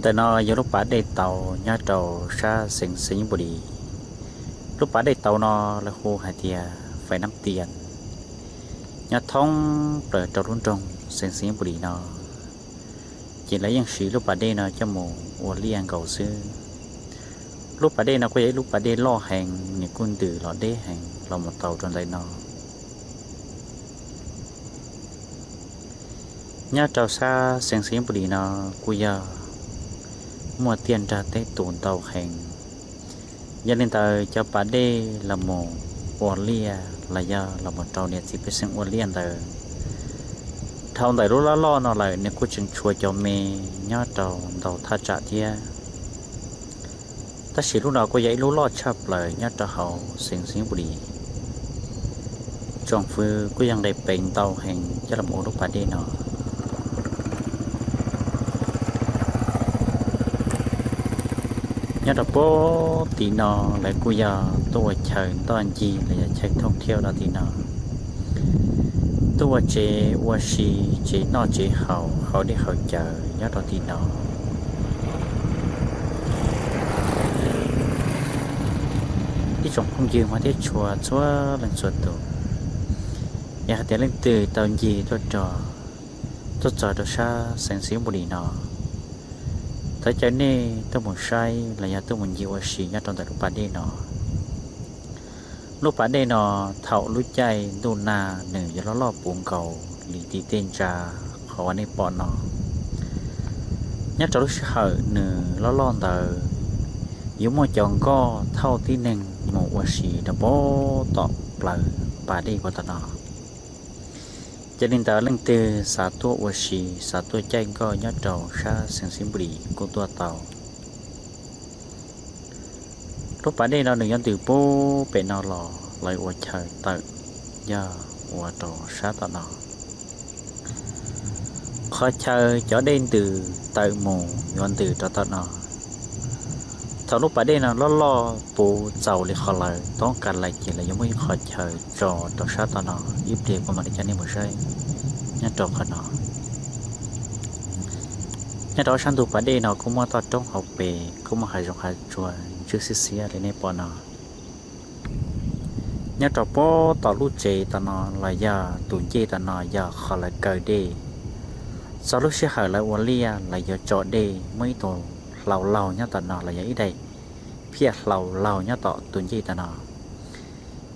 Ntawm no yog lub pas dej tauv nyob rau sab xeev Xayaburi. Lub pas dej tauv no lawv hu hais tias Fais Nab Tias, nyob thoob plaws rau lub nroog xeev Xayaburi no, ces lawv yeej siv lub pas dej no coj mus ua liaj nkaus xwb. Lub pas dej no kuj yog ib lub pas dej loj heev, nws kuj ntws los deb heev los mus tau rau ntawm no. Nyob rau sab xeev Xayaburi no kuj yog muaj tiaj nrag teb tus ntau heev, yog li ntawd cov pas dej los mus ua liaj los yog los mus rau niam txiv pej xeem ua liaj ntawd, dhau ntawm lub loj loj no lawm nws kuj tseem tshuav cov me nyob rau ntau thaj tsam thiab. Tab sis lub no kuj yog ib lub loj tshaj plaws nyob rau hauv xeev Xayaburi. Tsoom fwv kuj yog nqis peev ntau heev coj los ua lub pas dej no. Nyob rau puag tim no lawv kuj yog tuaj ua chaw ntoj ncig los yog chaw thooj thiab rau tim no, tuaj ua tsev ua si, tsev noj tsev haus, haus dej haus cawv nyob rau tim no. Ib tsoom phooj ywg mog thiab tshua txhua leej txhua tus, yog hais tias leej twg tau ncig tuaj rau, tuaj txog rau sab xeev Xayaburi no, thov caw nej tuaj mus saib los yog tuaj mus ncig ua si nyob rau ntawm lub pas dej no. Lub pas dej no thaum lub caij ntuj nag nws yuav loj loj puv nkaus li tim tej ntsa qhov uas nej pom no. Nyob rau lub sij hawm nws loj loj ntawd, yuav muaj cov nkoj thauj tib neeg mus ua si rau puag tom plawv pas dej puag tom no. Yog li ntawd leej twg xav tuaj ua si, xav tuaj caij nkoj nyob rau sab xeev Xayaburi kuj tuaj tau. Lub pas dej no nws yuav ntws puag pem no los lawv ua chaw tawm, yog ua rau sab tom no. Qhov chaw cov dej ntws tawm mus yuav ntws rau tom no. Thaum lub pas dej no loj loj puv txaus li qhov lawv toob kas lawm ces lawv yuav muaj ib qhov chaw tso rau sab tom no, ib pliag kuv mam li coj nej mus saib nyob rau qhov no. Nyob rau sab ntug pas dej no kuj muaj toj roob hauv pes, kuj muaj hav zoov hav tsuag ntswb xiab xiab li nej pom no. Nyob rau puag tom lub tsev tom no los yog tus ncej tom no yog qhov lawv kaw dej. Txog lub sij hawm lawv ua liaj lawv yuav tso dej, muaj ib tug hlau laug nyob tom no los yog ib daim phiaj hlau laug nyob tom tus ncej tom no.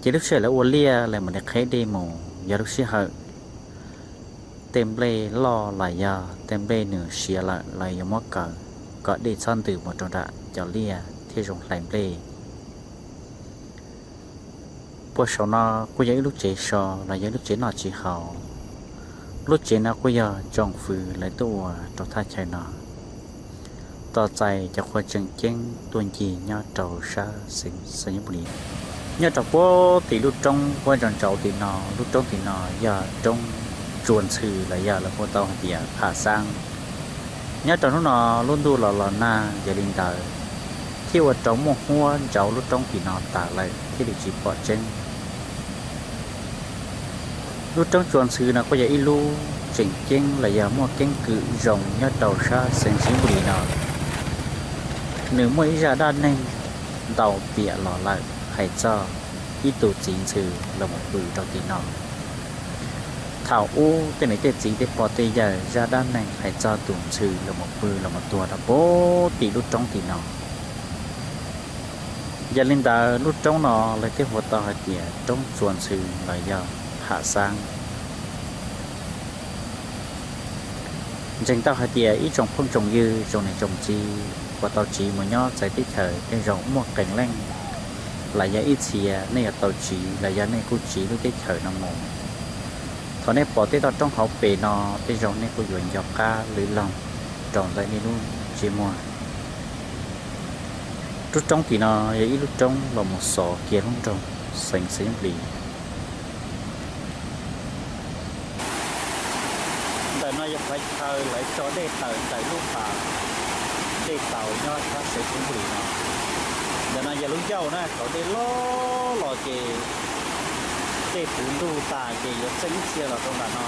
Ces lub sij hawm lawv ua liaj lawv mam li qheb dej mus, yog lub sij hawm tej nplej loj los yog tej nplej nws siav lawm lawv yuav muab kaw kom dej txhob ntws mus rau nram cov liaj thiaj zoo hlais nplej. Puag saum no kuj yog ib lub tsev so los yog ib lub tsev noj tsev haus. Lub tsev no kuj yog tsoom fwv lawv tuaj ua rau thaj chaw no, tos txais cov qhua tseem ceeb tuaj ncig nyob rau sab xeev Xayaburi. Nyob rau puag tim lub roob puab ntsaus ntsaus tim no, lub roob tim no yog roob Tsua Ntxhw los yog lawv hu tau hais tias Pham Xaab. Nyob rau hnub no lub ntuj los los nag, yog li ntawd thiaj ua rau muaj huab ntsaus lub roob tim no tas lawm thiaj li tsis pom tseeb. Lub roob Tsua Ntxhw no kuj yog ib lub tseem ceeb los yog muaj keeb kwm zoo nyob rau sab xeev Xayaburi no. Nws muaj ib zaj dab neeg ntau tiam los lawm hais txog ib tus txiv ntxhw los mus pw rau tim no. Thaum ub tej niam tej txiv tej pog tej yawg zaj dab neeg hais txog tus ntxhw los mus pw los mus tuag rau puag tim lub roob tim no. Yog li ntawd lub roob no lawv thiaj hu tau hais tias roob Tsua Ntxhw los yog Pham Xaab. Ntseeg tau hais tias ib tsoom phooj tsoom ywg tsoom niam tsoom txiv uas tau tsiv mus nyob txawv teb chaws tej zaum muaj qee leej los yog ib txhia nej yuav tau tsiv los yog nej kuj tsiv lub teb chaws no mus. Thaum nej pom tej toj roob hauv pes no, tej zaum nej kuj yuav nco qab lwm loog rau ntawm nej lub ntsej muag. Lub roob tim no yog ib lub roob los mus xov kiag lub nroog xeev Xayaburi. Ntawm no yog qhov chaw lawv tso dej tawm ntawm lub pas dej tauv nyob sab xeev Xayaburi no. Ntawm no yog lub ncauj na, thaum dej loj los ces dej puv ntuj tas ces yuav txeeb ib txhia los rau ntawm no.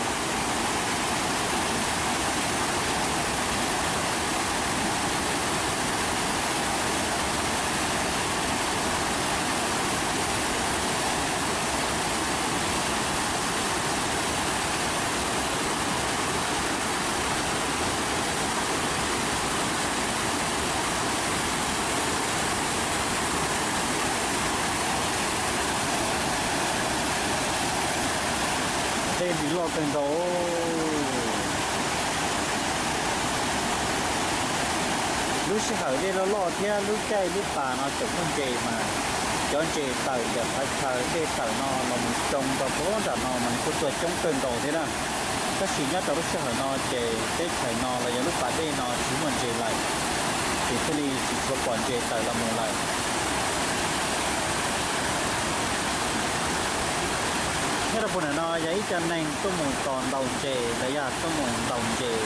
Dej ntws loj kawg nkaus. Lub sij hawm dej loj loj thiab lub caij lub pas no tseem muaj ntses mas cov ntses tawm ntawm qhov chaw dej tawm no los mus tsoo rau puag nram no mas nws kuj tuaj coob kawg nkaus thiab na. Tab sis nyob rau lub sij hawm no ces teb chaws no los yog lub pas dej no tsis muaj ntses lawm, ces thiaj li tsis tshua pom ntses tawm los mus lawm. Nyob rau puag nram no yog ib co neeg tuaj mus tos ntaus ntses los yog tuaj mus ntaus ntses,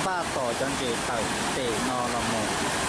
npaj tos cov ntses tawm tes no los mus.